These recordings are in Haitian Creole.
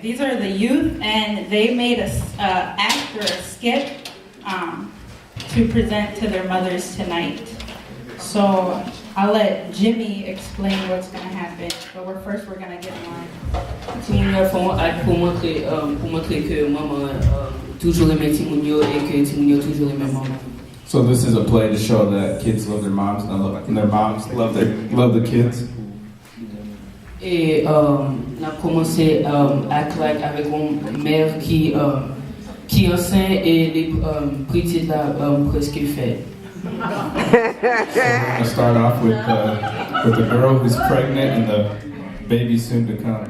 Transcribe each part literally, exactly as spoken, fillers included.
These are the youth, and they made a s- uh, act or a skit um, to present to their mothers tonight. So I'll let Jimmy explain what's going to happen, but we're first we're going to get on. Timoun yo fè yon ak pou montre, um, pou montre ke manman, um, toujou renmen timoun yo e ke timoun yo toujou renmen manman. So this is a play to show that kids love their moms and love, and their moms love their love the kids. E, um, n ap kòmanse, um, act like avèk yon mè ki, um, ki ansent e li, um, pitit la, um, prèske fèt. So we're gonna start off with uh, with the girl who's pregnant and the baby soon to come.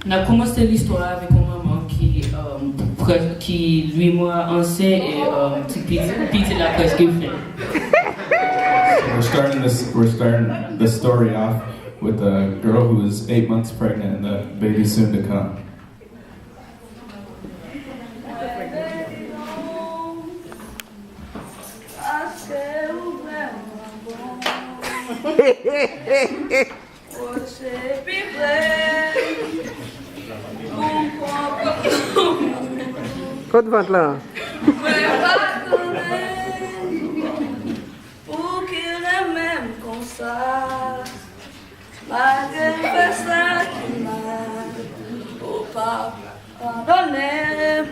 N ap kòmanse listwa avèk yon manman ki, um, prè- ki uit mwa ansent e, um, ti pitit, pitit la prèske fèt. So we're starting this. We're starting the story off with a girl who is eight months pregnant and the baby soon to come. Paske ou vrèman bon. Pwoche pi pre pou m konprann. Kot vant lan? Mwen pa konnen pouki renmen m konsa. Malgre m fè sa ki mal, ou pa padone m.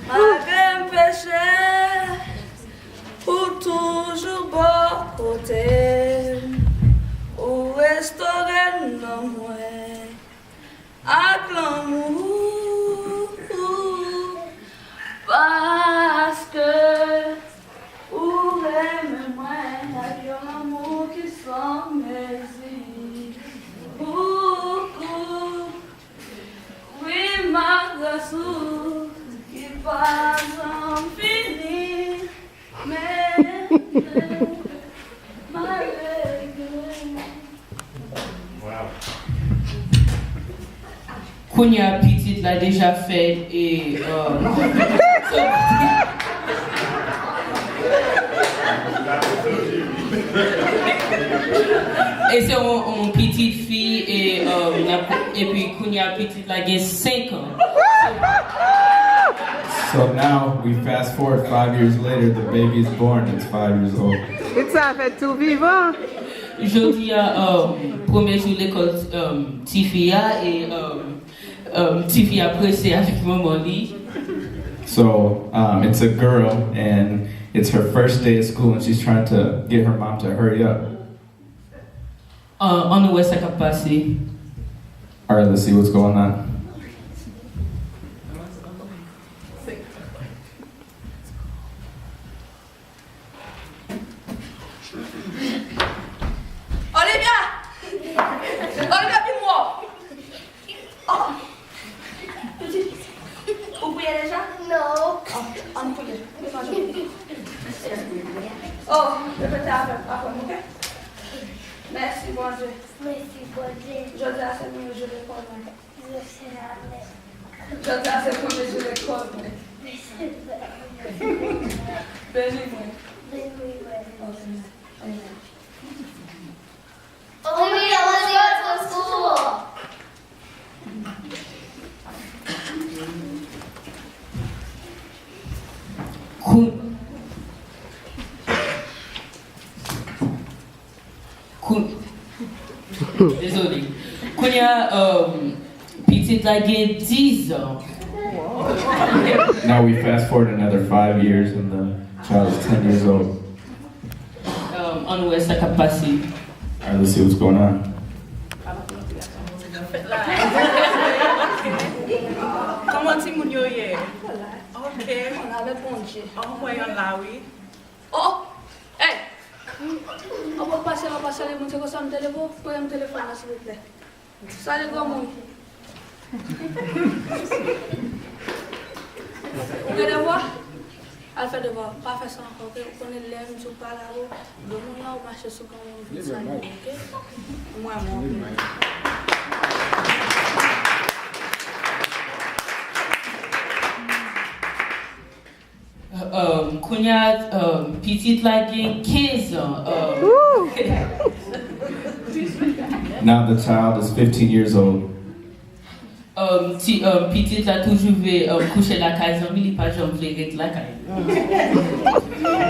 Malgre m peche, ou toujou bò kote m. Ou restore nan mwen ak lanmou, paske ou renmen mwen ak yon lanmou ki san mezi. Ou kouvri m ak gras ou ki pa janm fini. Men, men, malgre. Kounye a pitit la deja fèt e, um, e se yon, yon pitit fi e, um, n ap- epi kounye a pitit la gen senk an. So now we fast forward five years later, the baby is born, it's five years old. Pitit sa fèt tou vivan. Jodi a, um, premye jou lekòl, um, tifi a e, um, um, tifi a prese avèk manman li. So um, it's a girl and it's her first day of school and she's trying to get her mom to hurry up. Uh, ann wè sa k ap pase. All right, let's see what's going on. Olivia! Olivia, vin wè! Oh! Pitit, ou priye deja? Non. Oh, ann priye. Devan Jezi. Oh, repete avè m, avè m, oke? Mèsi, Bondye. Mèsi, Bondye. Jodi a se premye jou lekòl mwen. Jodi a se premye jou lekòl mwen. Beni mwen. Beni mwen. Amen. Amen. Only the ones you are supposed to. Kou- Kou- Dezole. Kounye a, um, pitit la gen diz an. Now we fast forward another five years and the child is ten years old. Um, ann wè sa k ap pase. All right, let's see what's going on. Kòman timoun yo ye? Ok. Ann avèk Bondye. An, mwen yon la, wi. Oh! Hey! An pral pase la, pase ale, moun se konsa m te leve, prete m telefòn nan, silvouplè. Sali granmoun. Ou gen devwa? Al fè devwa. Pa fè sa ankò, oke? Ou konnen lè m di w pa la, ou granmoun la, ou mache sou granmoun, ou vin sali, oke? Mwen, mwen. Um, kounye a, um, pitit la gen kenz an. Um, Woo! Pitit Now the child is fifteen years old. Um, ti, um, pitit la toujou vle um, kouche lakay zanmi, li pa janm vle ret lakay.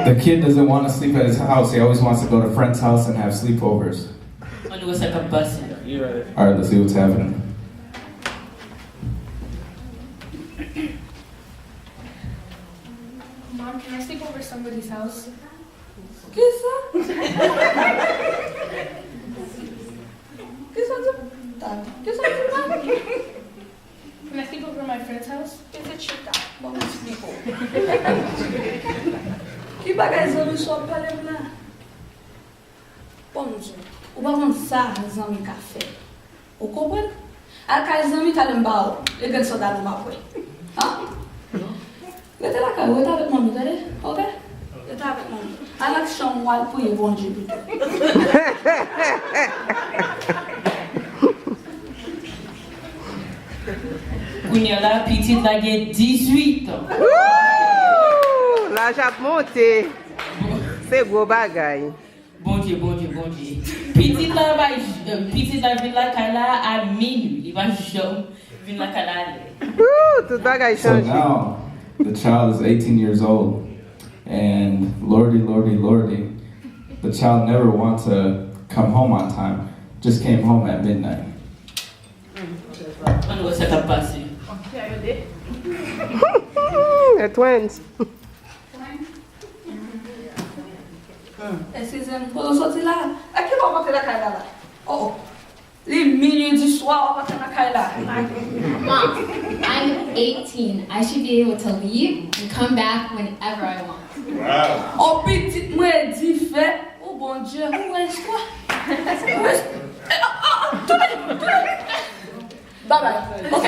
The kid doesn't want to sleep at his house. He always wants to go to friends' house and have sleepovers. Ann wè sa k ap pase. All right, let's see what's happening. Mom, can I sleep over somebody's house? Kisa? Kisa di? Kisa di la? Can I sleep over my friend's house? Kisa chita? Bon, mwen eksplike w. Ki bagay zanmi sa w ap pale m la? Bon, Bondye, ou pa konn sa zanmi ka fè. Ou konprann? Al kay zanmi talè m ba w, e grenn sandal ou m ap wè. Han? Rete lakay ou, rete avèk manmi, tande? Oke? Rete avèk manmi. Al nan chanm ou al priye Bondye pito. Kounye a la, pitit la gen dizuit an. Woo! Laj ap monte. Se gwo bagay. Bondye, Bondye, Bondye. Pitit la bay, pitit la vin lakay la a minwi. Li pa janm vin lakay la alè. Woo! Tout bagay So chanje. Now, the child is eighteen years old, and lordy, lordy, lordy, the child never want to come home on time. Just came home at midnight. Ann wè sa k ap pase. The twins. Eskize m, kote w soti la? A ki lè w ap antre lakay la la? Oh, oh. Li minwi di swa, w ap antre lakay la. Mom, I'm eighteen. I should be able to leave and come back whenever I want. Oh, pitit mwen di fè. Oh, Bondye, ou wè istwa? Ou wè istwa? Eh, oh, oh, oh, tounen, tounen. Bye bye. Ok.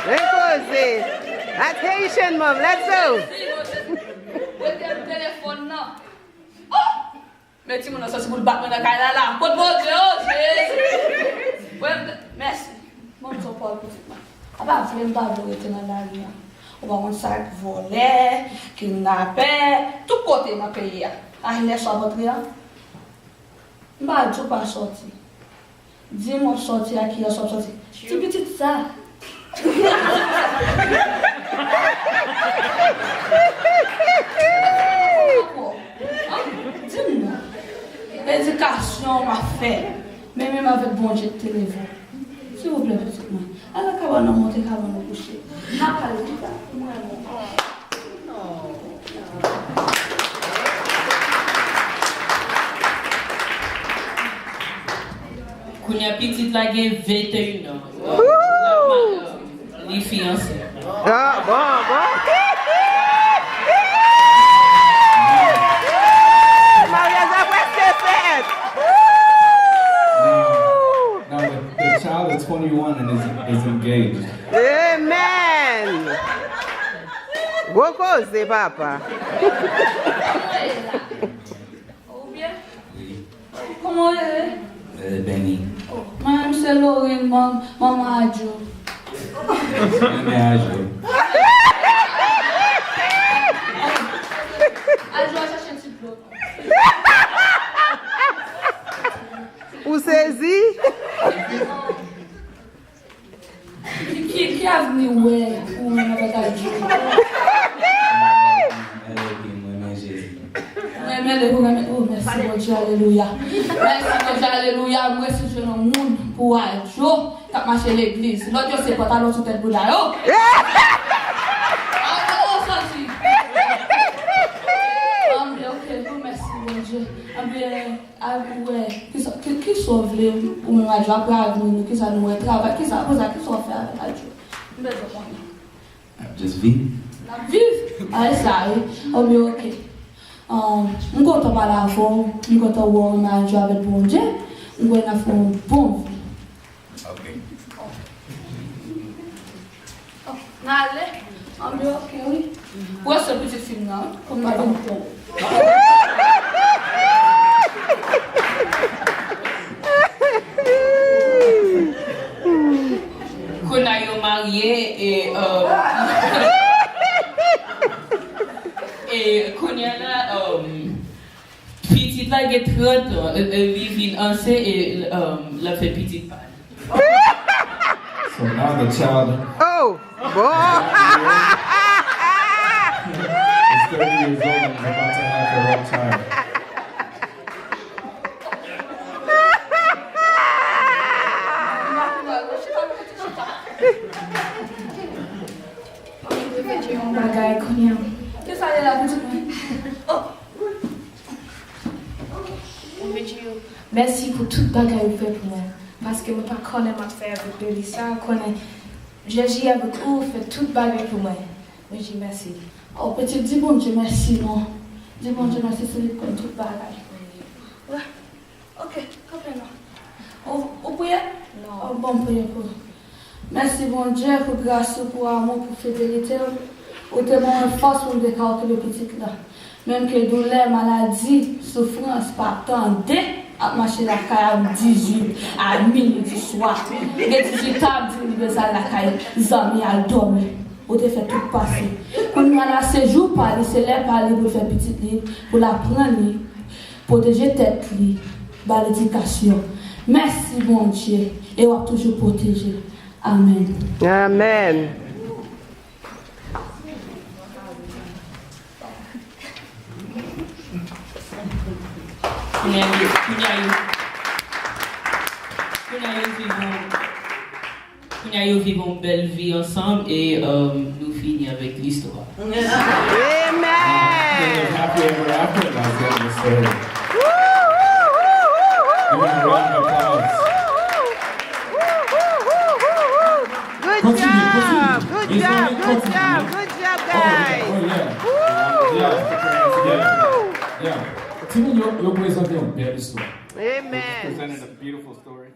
Repoze. Attention, mom. Let's go. Mete m telefòn nan. Oh! Men timoun nan sòti pou l bat mwen nan kay la la. Kot Bondye, oh Jezi! Mwen, mèsi. Mwen m son pòl pitit mwen. Apa vre m pa vle w rete nan lari a. Ou pa konn sa k vòlè, kidnapè, tout kote nan peyi a. A lè sa w ap antre a? M pa di w pa sòti. Di m w ap sòti a kiyès w ap sòti. Ti pitit sa. Di m non. Edikasyon w m ap fè. Men menm avèk Bondye k te leve w. Silvouplè pitit mwen. Al nan kabann nan monte kabann ou kouche. N a pale pita. M renmen w. Kounye a pitit la gen venteyen an. Li fiyanse. Ah, bon, bon. Maryaj la prèske fèt. Now, the, the child is twenty-one and is, is engaged. Amen. Gwo koze, papa. Ou byen? Kòman w rele? Rele Benny. Mwen menm se Lorraine, man, manman Adjo. Mwen renmen Adjo. Adjo a chache ti dlo. Ou sezi? Ki, ki, ki avni w wè ou menm avèk Adjo? Mwen renmen Jezi. Mwen renmen le, mwen renmen, oh, mèsi Bondye, alelouya. Mèsi Bondye, alelouya. Mwen resi jwenn yon moun pou Adjo k ap mache legliz. Lòt yo se pantalon sou tèt bouda yo. Adjo, oh, sòti. Anbyen, ok, oh, mèsi Bondye. Anbyen, A, ou wè, kisa, ki, kisa w vle ou menm Adjo, apre avni nou, kisa nou wè, travay, kisa, apre sa, kisa w fè avèk Adjo? M bezwen konnen. N ap just viv. N ap viv? A, e sa, wi. Anbyen, ok. Ahn, m kontan pale avè w, m kontan wè w renmen Adjo avèk Bondye, m kwè n ap fè yon bon vi. Ok. Oh, n ale? Anbyen, ok, wi. Ou wè se pitit fi m nan, wi, pou m pa vin pran w. Kounye a yo marye e. Euh, E kounye a la, um, pitit la gen trant an, e, e, li vin ansent e, um, l ap fè pitit pa li. So now the child Oh, boy! Is thirty years old and is about to have her own child. Yon bagay kounye a. Kisa li la pou di mwen? Oh. Mèsi pou tout bagay ou fè pou mwen. Paske mwen pa konnen m ap fè avèk de li sa, konnen Jezi avèk ou fè tout bagay pou mwen. Mwen di mèsi. Oh, pitit, di Bondye mèsi non. Di Bondye mèsi, se li k konn tout bagay. Wè. Ok, kanpe non. Ou, ou priye? Non. Oh, bon, m priye pou ou. Mèsi Bondye pou gras ou, pou amou, pou fidelite w. Ou te ban mwen fòs pou m te ka okipe pitit la. Menm ke doulè, maladi, soufrans pa tande ap mache lakay a dizuit a minui di swa. Gen dizuit an ap di m li bezwen al lakay zanmi al dòmi. Ou te fè tout pase. Kounye a la se jou pa li, se lè pa li pou l fè pitit li, pou l aprann li, pwoteje tèt li, ba l edikasyon. Mèsi Bondye, e w ap toujou pwoteje l. Amèn. Amèn. Kounye a yo, kounye a yo, kounye a yo viv yon, kounye a yo viv yon bèl vi ansanm e, um, nou fini avèk listwa. Amen. Happy ever after, guys. That was so. Give him a round of applause. Good job, good job, good job, good job, guys. Oh, yeah. Yeah. Yeah. Timoun yo, yo prezante yon bèl istwa. Amen. They just presented a beautiful story.